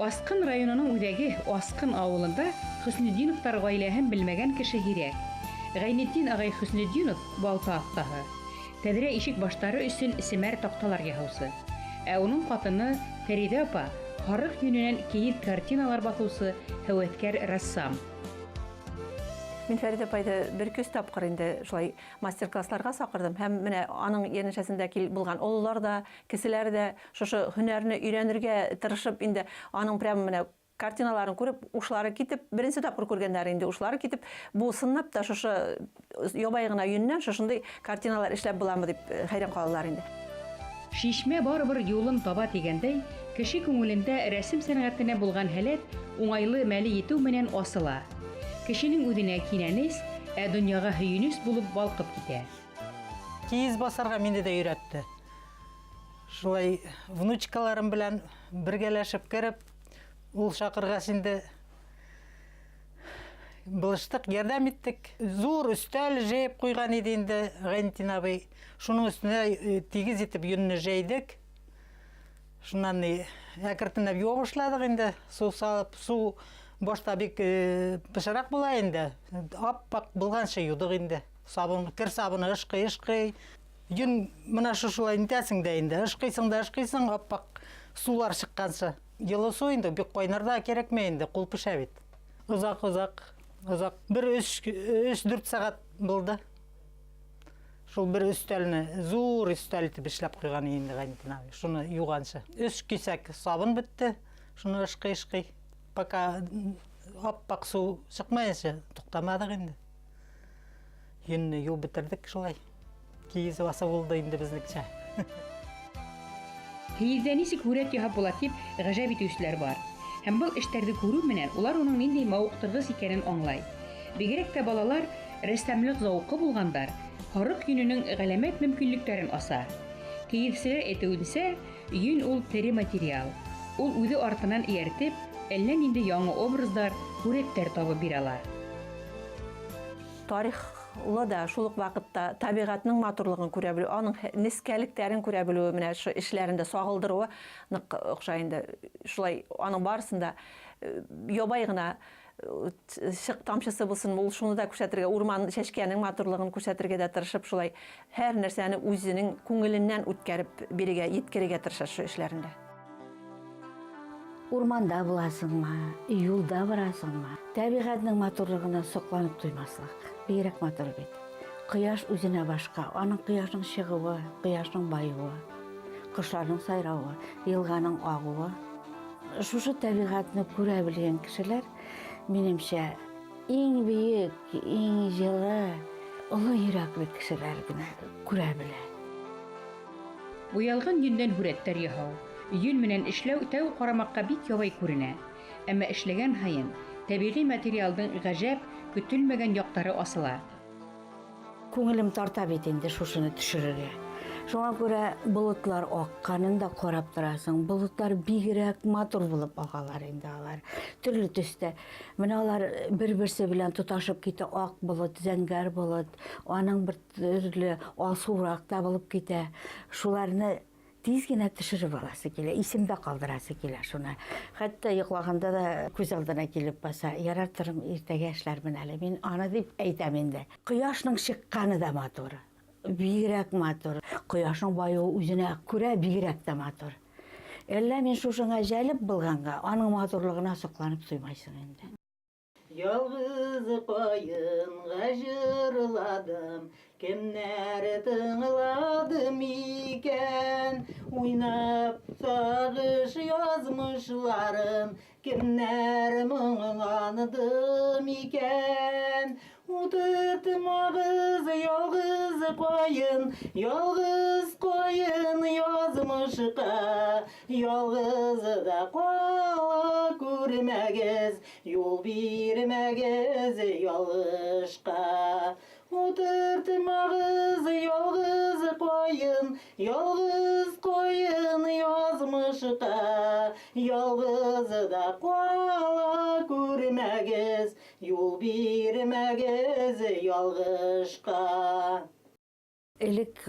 Аскын районының үҙәге Аскын ауылында Хөснетдиновтар ғаиләһен белмәгән кеше һирәк. Ғәйнетдин ағай Хөснетдинов балта оҫтаһы. Тәҙрә ишек баштары өсөн семәр таҡталар яһаусы. Ә уның ҡатыны Фәриҙә апа һарыҡ йөнөнән кейеҙ картиналар баҫыусы һәүәҫкәр рәссам. Мин Фәриҙә апайҙы бер көс тапҡыр инде шулай мастер-классларға саҡырҙым һәм менә аның йәнәшәсендә кил булған ололар да, кеселәр ҙә шушы һөнәрне өйрәнергә тырышып инде аның прямо менә картиналарын күреп, ушлары китеп, беренсе тапҡыр күргәндәр инде ушлары китеп, бу сынлап та шушы ябай ғына йөннән шушындай картиналар эшләп буламы дип хәйран ҡалалар инде. Шишмә барыбер юлын таба тигәндәй, кеше күңелендә рәсем сәнғәтенә булған һәләт уңайлы мәле етеү менән асыла. Кешенең үҙенә кинәнес, ә донъяға һөйөнөс булып балҡып китә. Кейеҙ баҫырға мине дә өйрәтте. Шулай внучкаларым белән бергәләшеп кереп, ул саҡырғас инде булыштыҡ, ярҙам иттек. Ҙур өҫтәл йәйеп ҡуйған ине инде Ғәйнетдин абый. Шуның өҫтөнә тигеҙ итеп йөнне йәйҙек. Шунан ни әкренләп юа башланыҡ инде, һыу һалып, һыу башта бик бысраҡ була инде. Аппаҡ булғансы юуҙыҡ инде. Сабын, кер сабыны ышҡый, ышҡый. Йөн мына шушылай нитәсең дә инде, ышҡыйсың да ышҡыйсың, аппаҡ сыулар сыҡҡансы. Йылы һыу инде, бик ҡайнар ҙа кәрәкмәй инде, ҡул бешә бит. Оҙаҡ, оҙаҡ, оҙаҡ. Бер 3-4 сәғәт булды. Шул бер өҫтәлне, ҙур өҫтәл итеп эшләп ҡуйған инде Ғәйнетдин абый. Шуны юғансы. Өс киҫәк сабын бөттө. Шуны ышҡый ышҡый. Пока аппаҡ һыу сыҡмайынса туҡтаманыҡ инде. Йөнне юып бөтөрҙөк шулай. Кейеҙ баҫыу булды инде беҙҙеңсә. Кейеҙҙә нисек һүрәт яһап була тип ғәжәп итеүселәр бар. Һәм был эштәрҙе күреү менән улар уның ниндәй мауыҡтырғыс икәнен аңлай. Бигерәк тә балалар рәссамлыҡ зауыҡы булғандар һарыҡ йөнөнөң ғәләмәт мөмкинлектәрен аса. Кейеҙселәр әйтеүенсә, йөн ул тере материал. Ул үҙе артынан эйәртеп, әллә ниндәй яңы образдар, һүрәттәр табып бирә ала. Тарихлы да шул уҡ ваҡытта тәбиғәтнең матурлығын күрә белеү, аның нескәлектәрен күрә белеүе менә ошо эшләрендә сағылдырыуы ныҡ оҡшай инде. Шулай аның барысын да ябай ғына сыҡ тамсыһы булһын, ул шуны да күрһәтергә, урман сәскәнең матурлығын күрһәтергә дә тырышып, шулай һәр нәрсәне үҙенең күңеленнән үткәреп бирергә, еткерергә тырыша ошо эшләрендә. Урманда буласыңмы, юлда барасыңмы, тәбиғәтнең матурлығына соҡланып туймаҫлыҡ. Бигерәк матур бит. Ҡояш үҙенә башҡа, аның ҡояшның сығыуы, ҡояшның байыуы, ҡоштарҙың сайрауы, йылғаның ағыуы. Шушы тәбиғәтне күрә белгән кешеләр, минемсә, иң бөйөк, иң йылы, оло йөрәкле кешеләр генә күрә белә. Буялған йөндән һүрәттәр яһау, йөн менән эшләү тәү ҡарамаҡҡа бик ябай күренә. Әммә эшләгән һайын тәбиғи материалдың ғәжәп, көтөлмәгән яҡтары асыла. Күңелем тарта бит инде шушыны төшөрөргә. Шуңа күрә болотлар аҡҡанын да ҡарап тораһың. Болотлар бигерәк матур булып ағалар инде алар. Төрлө төҫтә. Менә алар бер-берсе белән тоташып китә. Аҡ болот, зәңгәр болот, аның бер төрлө алсыуыраҡ та булып китә. Шуларны тиҙ генә төшөрөп аласы килә, исемдә ҡалдырасы килә шуны. Хатта йоҡлағанда да күҙ алдына килеп баҫа. Ярар тором, иртәгә эшләрмен әле. Мин аны дип әйтәм инде. Ҡояшның сыҡҡаны да матур. Бигерәк матур. Ҡояшның байыуы үҙенә күрә бигерәк тә матур. Әллә мин шушыңа жәлеп булғанға, аның матурлығына соҡланып туймайсың инде. Ялғыҙ ҡайынға йырланым, кемдәр тыңлады микән? Уйнап сағыш яҙмышларым, кемдәр моңланды микән? Утыртмағыҙ ялғыҙ ҡайын, ялғыҙ ҡайын яҙмышҡа, ялғыҙ ҙа ҡала күрмәгеҙ, юл бирмәгеҙ ялғышҡа. Утыртмағыҙ ялғыҙ ҡайын, ялғыҙ ҡайын яҙмышҡа, ялғыҙ ҙа ҡала күрмәгеҙ, юл бирмәгеҙ ялғышҡа. Элек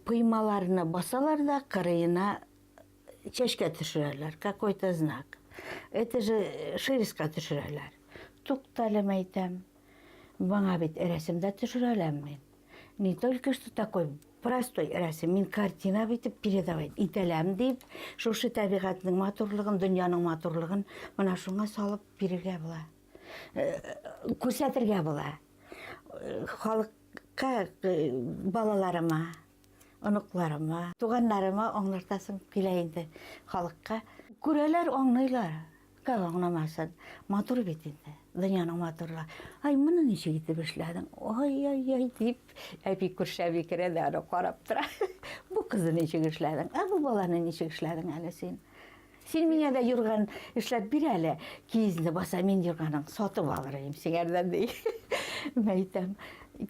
пыймаларына басалар да кырыйына чәчкә төшөрәләр, какой-то знак. Это же шерстька төшөрәләр. Туҡта әле, әйтәм. Бына бит рәсем дә төшөрә алам мин. Не только что такой простой рәсем, мин картина итеп передавать итәләм дип, шушы тәбиғәтнең матурлығын, донъяның матурлығын мына шуңа салып бирергә була. Күрсәтергә була. Халыҡҡа, балаларыма, оноҡларыма, туғандарыма аңлатасым килә инде халыҡҡа. Күрәләр, аңлайлар. Как аңламасын? Матур бит инде. Донъяның матурлығы. Ай, моны ничек итеп эшләдең? Ай, ай, ай дип, әби күрше әби керә дә аны ҡарап тора. Бу ҡыҙҙы ничек эшләдең? Ә бу баланы ничек эшләдең әле син? Син миңә дә юрған эшләп бир әле. Киезне баса мин юрғаның сатып алыр идем сиңәрҙән ди. Мин әйтәм,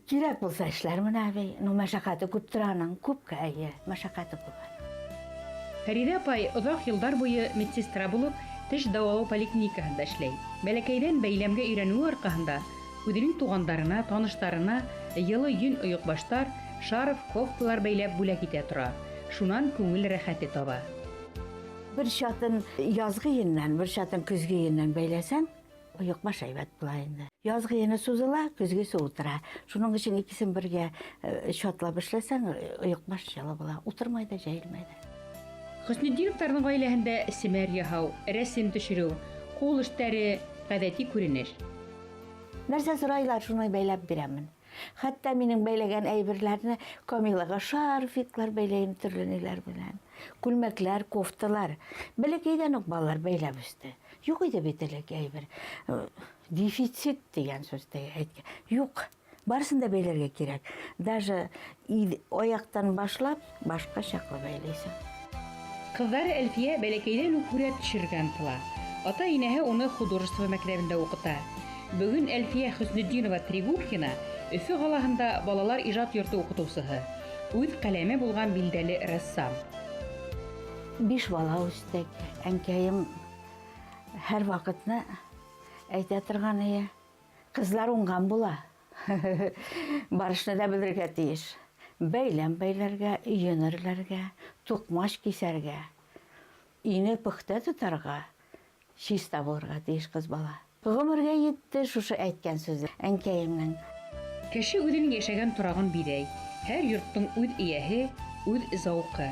кирәк булса эшләрмен, әбей. Ну, мәшәҡәте күп тора аның, күпкә, әйе, мәшәҡәте күп. Фәридә апай оҙаҡ йылдар буйы медсестра булып, теш дауалау поликлиникаһында эшләй. Бәләкәйҙән бәйләмгә өйрәнеүе арҡаһында үҙенең туғандарына, таныштарына йылы йөн ойоҡбаштар, шарф, кофталар бәйләп бүләк итә тора. Шунан күңел рәхәте таба. Бер чатын язгы йөннән, бер чатын көзгө йөннән бәйләсәң, ойоҡбаш әйбәт була инде. Язгы йөнө сузыла, көҙгөсө ултыра. Шуның өсөн икеһен бергә чатлап эшләсәң, ойоҡбаш йылы була. Ултырмай да, жәйелмәй ҙә. Хөснетдиновтарҙың ғаиләһендә семәр яһау, рәсем төшөрөү, ҡул эштәре ғәҙәти күренеш. Нәрсә һорайлар, шуны бәйләп бирәмен. Хәтта минең бәйләгән әйберләрне Камилаға шарфиклар бәйләйем төрлө ниләр белән. Күлмәкләр, кофталар. Бәләкәйҙән үк балалар бәйләп үҫте. Юҡ ине бит элек әйбер. Дефицит тигән һүҙ әйткән. Юҡ. Барыһын да бәйләргә кәрәк. Даже аяҡтан башлап башҡа саҡлы бәйләйһең. Ҡыҙҙары Әлфиә бәләкәйҙән үк һүрәт төшөрөргә ынтыла. Ата-инәһе уны художество мәктәбендә уҡыта. Бөгөн Әлфиә Хөснетдинова Трегубкина Өфө ҡалаһында балалар ижад йорто уҡытыусыһы. Үҙ ҡәләме булған билдәле рәссам. Биш бала үҫтек. Әнкәйем һәр ваҡытны әйтә торған ине. Ҡыҙҙар уңған була. Барышны да белергә тейеш. Бәйләм бәйләргә, йөн эрләргә, туҡмас киҫәргә, өйҙө пөхтә тотарға, чиста булырға тейеш ҡыҙ бала. Ғүмергә етте шушы әйткән һүҙе әнкәйемдең. Кеше үҙенең йәшәгән торағын биҙәй. Һәр йорттоң үҙ эйәһе, үҙ зауҡы.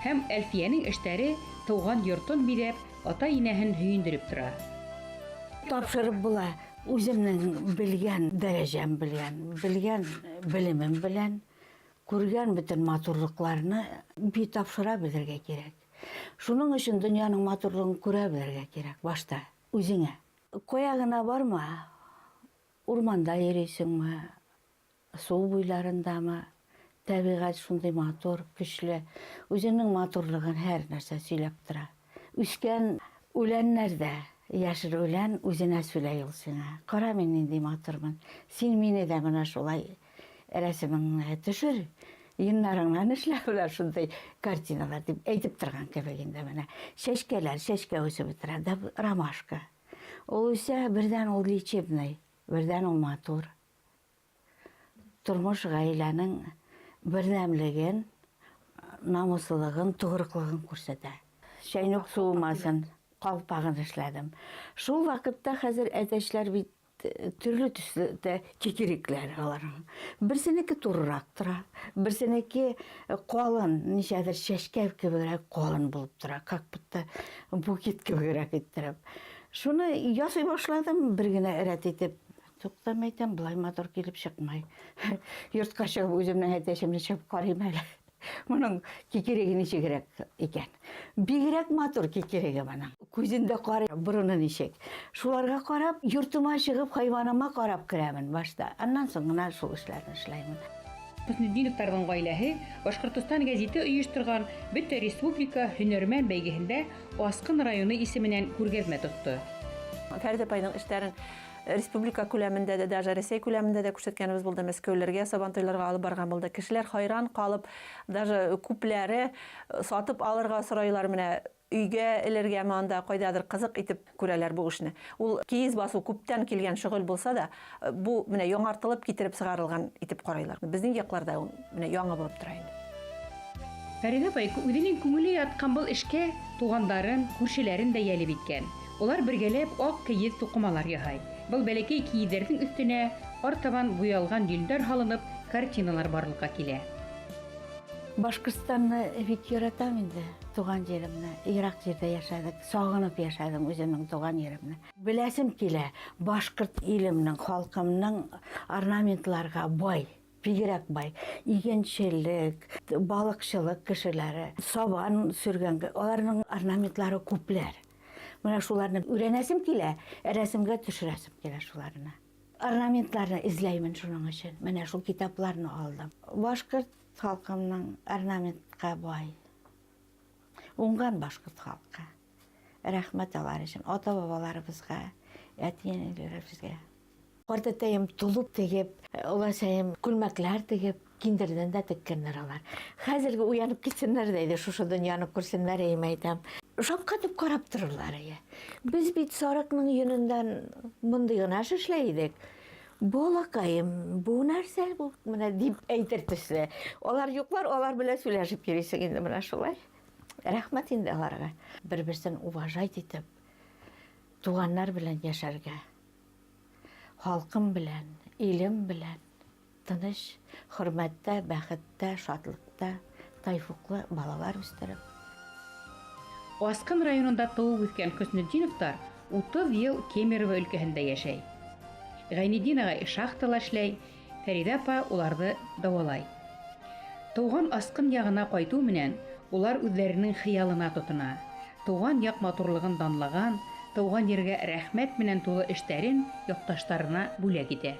Һәм Әлфиәнең эштәре тыуған йортон биҙәп, ата-инәһен һөйөндөрөп тора. Тапшырып була. Үҙемдең белгән дәрәжәм белән, белгән белемем белән, күргән бөтөн матурлыҡларны бит тапшыра белергә кәрәк. Шуның өсөн донъяның матурлығын күрә белергә кәрәк башта үҙеңә. Ҡая ғына барма, урманда йөрөйһөңмө, һыу буйларындамы, тәбиғәт шундай матур, көслө. Үҙенең матурлығын һәр нәрсә һөйләп тора. Үҫкән үләннәр ҙә, йәшел үлән үҙенә һөйләй ул һиңә. Ҡара мин ниндәй матурмын. Һин мине дә мына шулай рәсемеңә төшөр. Йондарыңнан эшләүләр шундай картиналар дип әйтеп торған кебек инде мына. Сәскәләр, сәскә үҫеп тора, да ромашка. Ул үҫә, берҙән ул лечебный, берҙән ул матур. Тормош ғаиләнең берҙәмлеген, намуслылығын, тоғроҡлоғон күрһәтә. Чәйнүк суымасын, ҡалпағын эшләнем. Шул ваҡытта хәҙер әтәчләр бит төрлө төҫлө дә кикирекләр аларның. Берсенеке турыраҡ тора, берсенеке ҡалын, нисәҙер сәскә кебегерәк ҡалын булып тора, как будто букет кебегерәк иттереп. Шуны ясай башланым бер генә рәт итеп. Туҡтам әйтәм, былай матур килеп сыҡмай. Йортҡа сығып үҙемдең әтәсемде чыгып ҡарайым әле. Моның кикиреге нисегерәк икән. Бигерәк матур кикиреге моның. Күҙен дә ҡарай, бороно нисек. Шуларға ҡарап, йортома сығып, хайуаныма ҡарап керәмен башта. Аннан һуң ғына шул эшләрне эшләймен. Хөснетдиновтарҙың ғаиләһе Башҡортостан гәзите ойошторған бөтә республика һөнәрмән бәйгеһендә Асҡын районы исеменән күргәҙмә тотто. Фәридә апайҙың эштәрен республика күләмендә дә, даже Рәсәй күләмендә дә күрһәткәнебеҙ булды. Мәскәүләргә, Сабантуйларға алып барған булды. Кешеләр хайран ҡалып, даже күпләре сатып алырға сорайлар, менә өйгә элергәме анда ҡайҙалыр ҡыҙыҡ итеп күрәләр бу эшне. Ул кейеҙ баҫыу күптән килгән шөғөл булһа да, бу менә яңартылып китереп сығарылған итеп ҡарайлар. Беҙҙең яҡларҙа ул менә яңы булып тора инде. Фәридә апай үҙенең күңеле ятҡан был эшкә туғандарын, күршеләрен дә йәлеп иткән. Улар бергәләп аҡ кейеҙ туҡымалар яһай. Был бәләкәй кейеҙҙәрҙең өҫтөнә артабан буялған йөндәр һалынып, картиналар барлыҡҡа килә. Башҡортостанны бик яратам инде, туған еремне. Йыраҡ ерҙә йәшәнек, сағынып йәшәнем үҙемдең туған еремне. Беләсем килә, башҡорт илемдең, халҡымдың орнаментларға бай, бигерәк бай. Игенселек, балыҡсылыҡ кешеләре, сабан сөргән, уларҙың орнаментлары күпләр. Менә шуларны өйрәнәсем килә, рәсемгә төшөрәсем килә шуларны. Орнаментларны эҙләймен шуның өсөн. Менә шул китапларны алдым. Башҡорт халҡымның орнаментҡа бай. Уңған башҡорт халҡы. Рәхмәт алар өсөн, ата-бабаларыбыҙға, әти-әниләребеҙгә. Ҡартатайым толоп тегеп, оләсәйем күлмәкләр тегеп, киндерҙән дә теккәндәр алар. Хәҙерге уянып китһендәр ҙә инде, шушы донъяны күрһендәр, әйем әйтәм. Шаҡҡатып ҡарап торорҙар әйе. Беҙ бит сарыҡның йөнөндән бындай ғына эш эшләй инек. Балаҡайым, был нәрсә был менә тип әйтер төҫлө. Алар юҡлар, алар белән һөйләшеп йөрөйһөң инде менә шулай. Рәхмәт инде аларға. Бер-береһен уважать итеп, туғандар белән йәшәргә. Халҡым белән, илем белән тыныс, хөрмәттә, бәхеттә, шатлыҡта, тәүфиҡлы балалар үҫтереп. Асҡын районында тыуып үҫкән Хөснетдиновтар 30 йыл Кемерово өлкәһендә йәшәй. Ғәйнетдин ағай шахтала эшләй, Фәриҙә апа уларҙы дауалай. Тыуған Асҡын яғына ҡайтыу менән улар үҙҙәренең хыялына тотона. Тыуған яҡ матурлығын данлаған, тыуған ергә рәхмәт менән тулы эштәрен яҡташтарына бүләк итә.